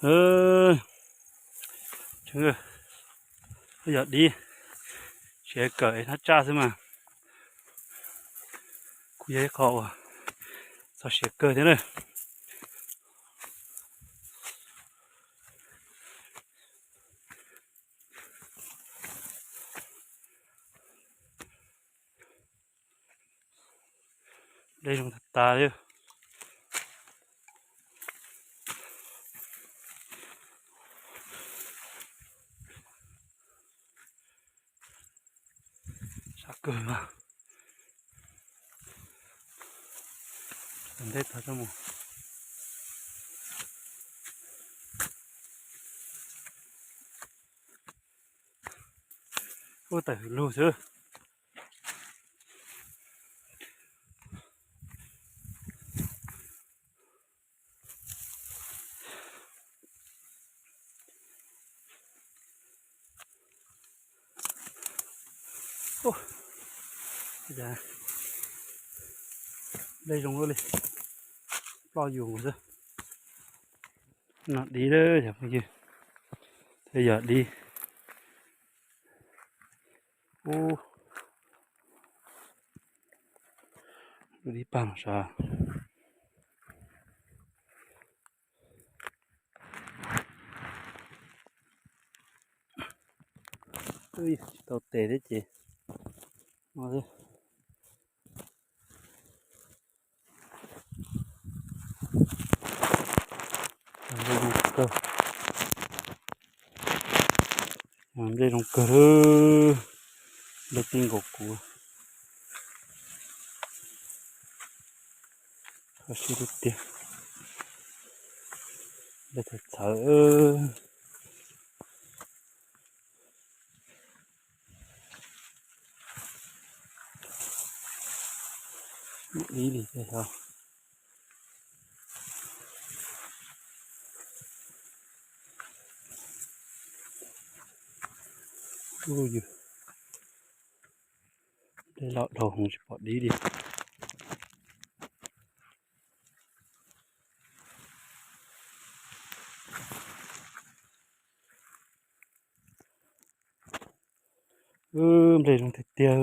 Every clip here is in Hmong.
Yog dib, siav kawg es hnab tsaj xwb mas. Kuj yog ib qho uas txog siav kawg thiab na. Nplej zoo tag tas li. Sab kawg mas. Ntej tag tso mus. Ub, tawm hwm lug xwb. Nplej zoo li, ploj yus xwb. No dib lawm cov phooj ywg, thiab yog dib. Ub, dib pag no sav. Tsis tau tes thiab ces no thiab. Nplej zoo kawg, nplej zoo kawg lawm, nplej tij nkaus kuv. Kho siab tiag tiag, nplej txawv txawv. Ib li tej xyov. Ub, yus dej loj dhau hwv tsis pom dib li. Nplej zoo tiag tiag.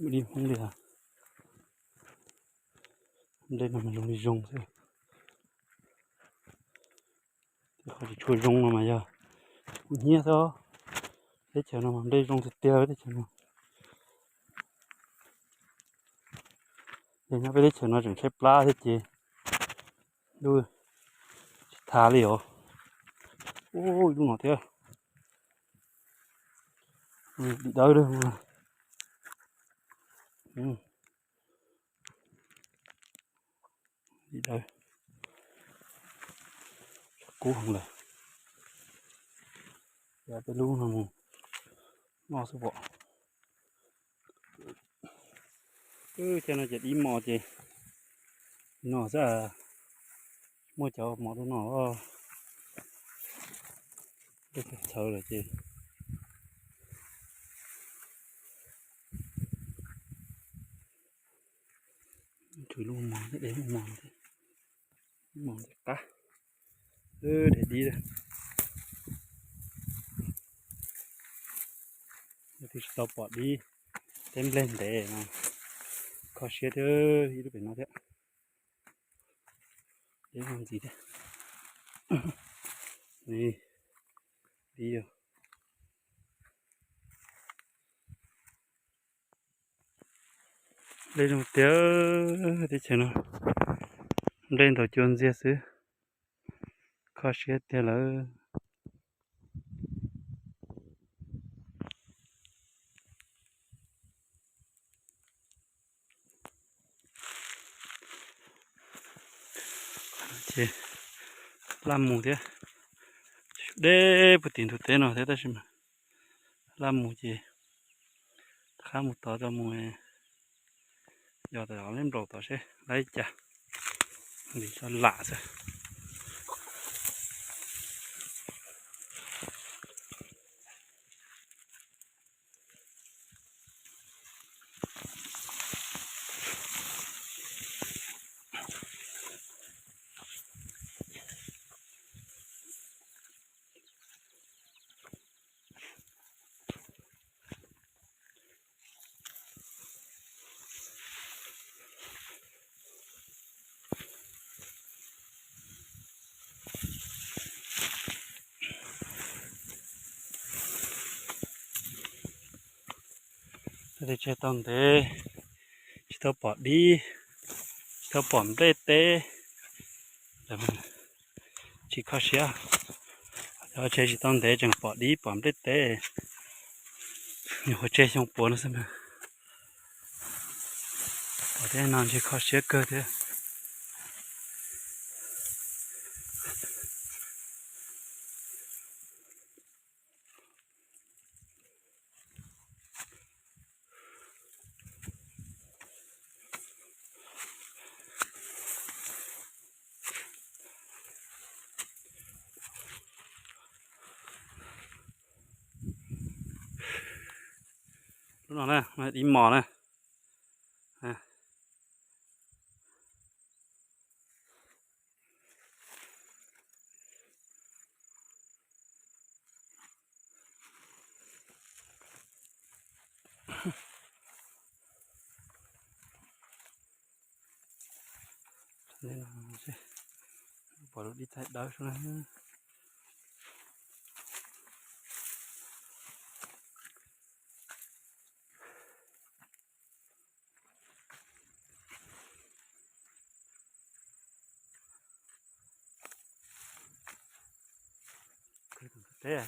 Mus li Hmoob li, nplej no mas zoo li zoo xwb. Qhov tsis tshua zoo no mas yog kuv hnyiab xwb. Teb chaws no mas nplej zoo tiag tiag teb chaws no. Ces nyob peb teb chaws no tseem tshaib plab thiab ces lub tsis thav li os. Ub, ib lub no thiab. Dim dawb lawm. Dim dawb. Kub heev lawm. Yog peb lub no mus noj xwb pom. Cov no ces dib mos ces no xwb, muaj cov mos rau no. Dej txawv lawm ces tsuas lub mos thiab, de lub mos thiab, mos thiab qab. De dib, twb tsis tau pom dib, teb nplej ntev no. Kho siab thiab, ib lub pem no thiab. Deb ntxiv thiab. Dib yog nplej zoo tiag, teb chaws no nplej ntaus cua ntxiag xwb. Kho siab tiag lawm. Ces laj mus thiab, deb puag tim ntug teb no thiab tab sis mas laj mus ces rov qab mus tod tau mus, yog tom leb nplaum tod seb laj li cas, li tso lam xwb. Tseg tau ntev, tsis tau pom dib, tsis tau pom nplej teb, tsis kho siab. Cov tseg tsis tau ntev tseem pom dib pom nplej teb, nyuam qhuav tseg xyoo puav no xwb mas. Pom tej no ntshe kho siab kawg thiab. Lub no na, dib mos na. Pom lub dib thaij dawb xwb na. Teb,